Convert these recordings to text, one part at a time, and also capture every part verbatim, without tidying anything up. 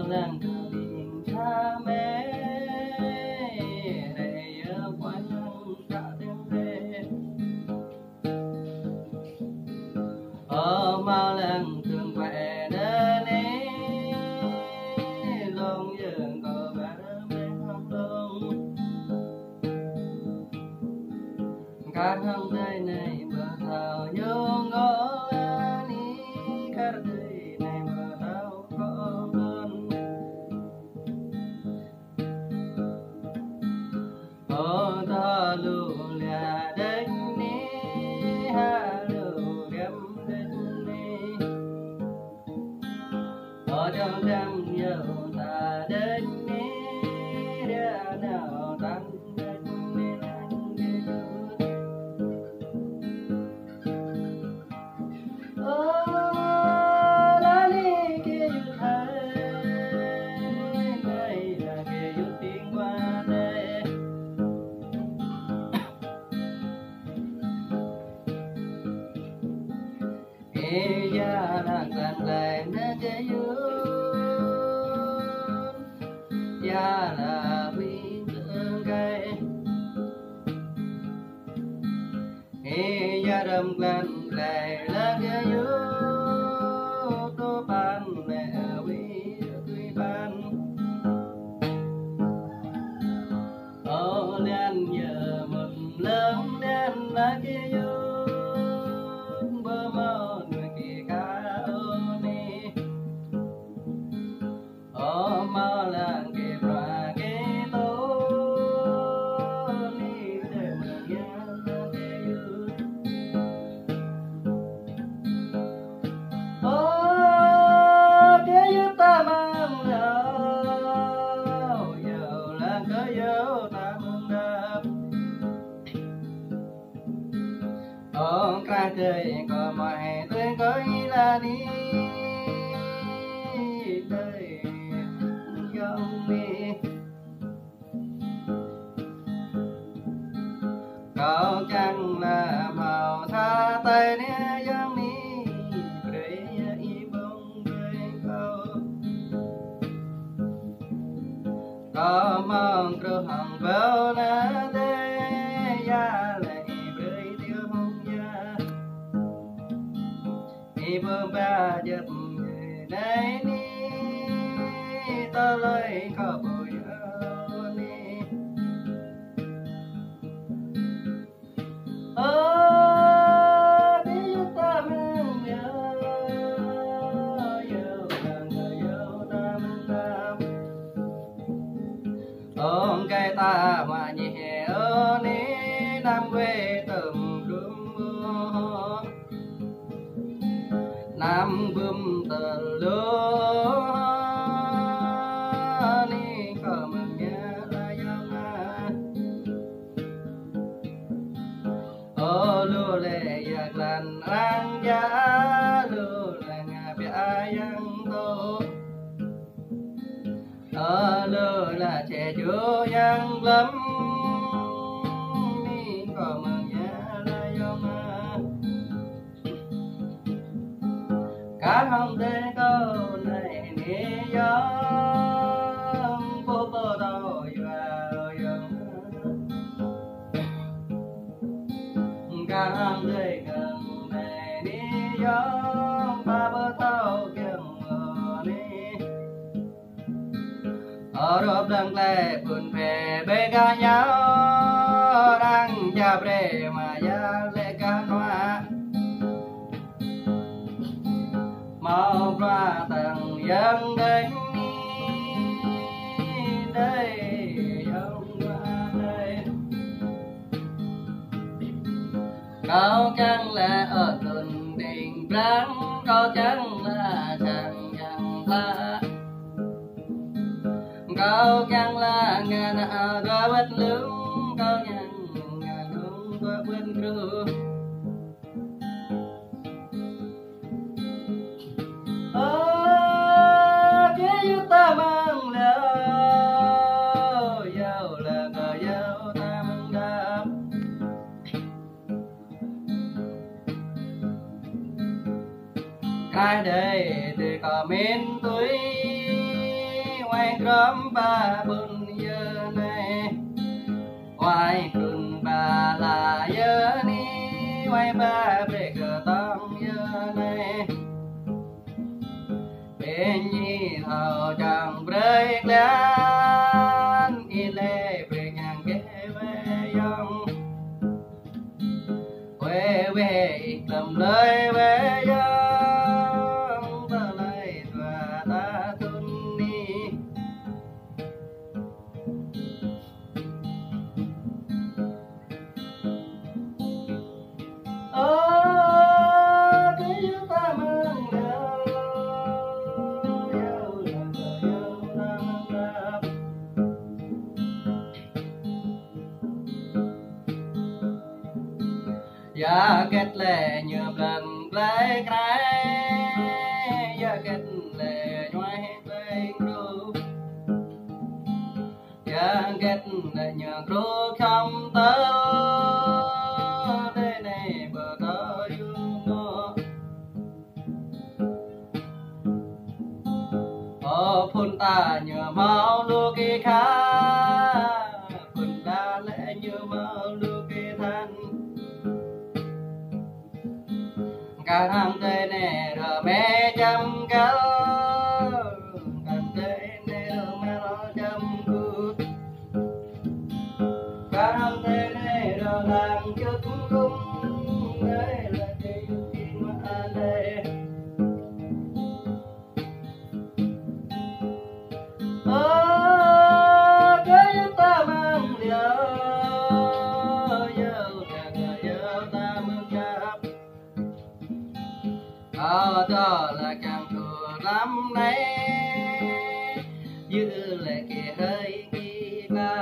lăng kơ ling cha mĕ, rai yơh kuai lăng kơ tơm rai. Ơ mâo lăng tơm kuai đơ ni, lông yơng kơ ƀar mĕ hăng lông. Kar hăng tơi anai ƀu thâo ñu ngŏ lơ ni, kar tơi anai ƀu thâo kơ ƀon. Ơ tơ lu lia đĕč ni, ha lu riăm đĕč ni. Ơ čang čang yơh ta đĕč ni, ria nao tăn đĕč ni lăng kơ yut. Ơ, la ni kơ yut hai, nai la kơ yut ting wa nai. Ê, ya la tăn lai nai kơ yut, ya la ƀing tơng kai. Ê, ya răm glăn glai lăng kơ yut, tơ păn lĕ wĭ tui păn. Ơ, lĕn yơh mŭt lăng lĕn lăng kơ yut, ƀu mâo nui kơ ka ơ ni. Ơ mâo lăng kơ prua kơ tô ni tơ mơ̆ng yơh lăng kơ yut. Ơ kơ yut ta mơ̆ng lăng, yơh lăng kơ yơh ta mơ̆ng đăp. Ơ krah tơi kơ mơi tơi kơ ih la ni, tơi yơng ni. Kâo kiăng la mâo sa tơi ni yơng ni, brơi ih ƀơ̆ng brơi kâo. Kâo mơ̆ng truh hăng ƀâo na tơi, ya lĕ ih brơi tơl hăng ya. Ih ƀơ̆ng ba jăp nai ni, tơlơi kâo ƀu yơh ni. Ơ, tơ yut ta mơ̆ng yơh, yơh lăng kơ yơh ta mơ̆ng đăp. Ơ, kơ ta mă ñe ơ ni, năm wê tơm rum ơ. Năm bưm tơl lu ni kơ mơ̆ng yơh la yơh ma. Ơ lu lĕ yă glăn răng ja, lu lĕ ngă biă yang tô. Ơ lu lă čê ču yang glăm ni kơ mơ̆ng yơh la yơh ma. Kar hăng tơi kâo nai ni yơh, pô pô tâo yua yơh. Kar hăng tơi kâo nai ni yơh, ba pô tâo kiăng ni. Ơ rŏp lăng lĕ pŭn phe ƀe gah yua, răng ja brơi mă ya lĕ gah nua. Mâo prua tăng yơng đêng ni, đơi yơng prua đơi. Kâo kiăng lĕ ơ tun đing prăng, kâo kiăng lĕ čang kiăng lă. Kâo kiăng lă ngă nă dua wơ̆t lưng, kâo kiăng ngă nung dua wơ̆t gru. Ơ, kơ yua ta mơ̆ng lĕ, yua lĕ kơ yua ta mơ̆ng đăp. Krah đơi tơi kơ mĭn tui, Hrŏm ba ƀun yơh anai. Wai krun ba la yơh anai. Wai ba brơi kơ tong yơh anai. Ƀing ih thâo čang brơi klan, ih lĕ brơi ñang kơ wai ayong. Wai wai ih tlam lơi wai ayong, tơlơi dua ta tun ih. Ơ, kơ yua ta mơ̆ng đăo, yua ta, yua ta mơ̆ng đăo. Yua hơget lĕ ñu blăn blai krai, yua hơget lĕ ñu ai blai kru. Yua hơget lĕ ñu kru khŏm tơl, đơi anai ƀu thâo yua mơ̆. Ơ, phun ta ñu hmâo lu kơ kha, phun ta lĕ ñu hmâo lu kơ than. Kar hăng tơi ne rơ me čăm kal, kar tơi ne rơ me rơ čăm kut. Kar hăng tơi ne rơ lang čut kum, tơi lĕ tơi kin ma an tơi. Ơ, kơ yua ta mơ̆ng đăo, yua ta, kơ yua ta mơ̆ng đăo. Ơ, tơlơi kiăng tŭ lăm anai, yua lĕ kơ hrơi kơ ba.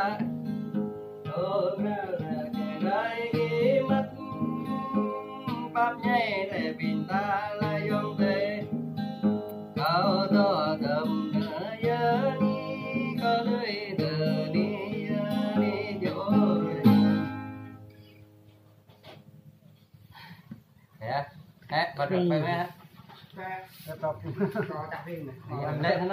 Ơ, yua lĕ kơ hrơi kơ măt, pap ñai lĕ ƀing ta la ayong tơi. Kâo tŏ tơm nơ yơh anai, kâo lui tơ anai yơh anai jơh. Yơh, hĕ, bật đèn pơ̆ng hĕ. Hĕ, bật đèn.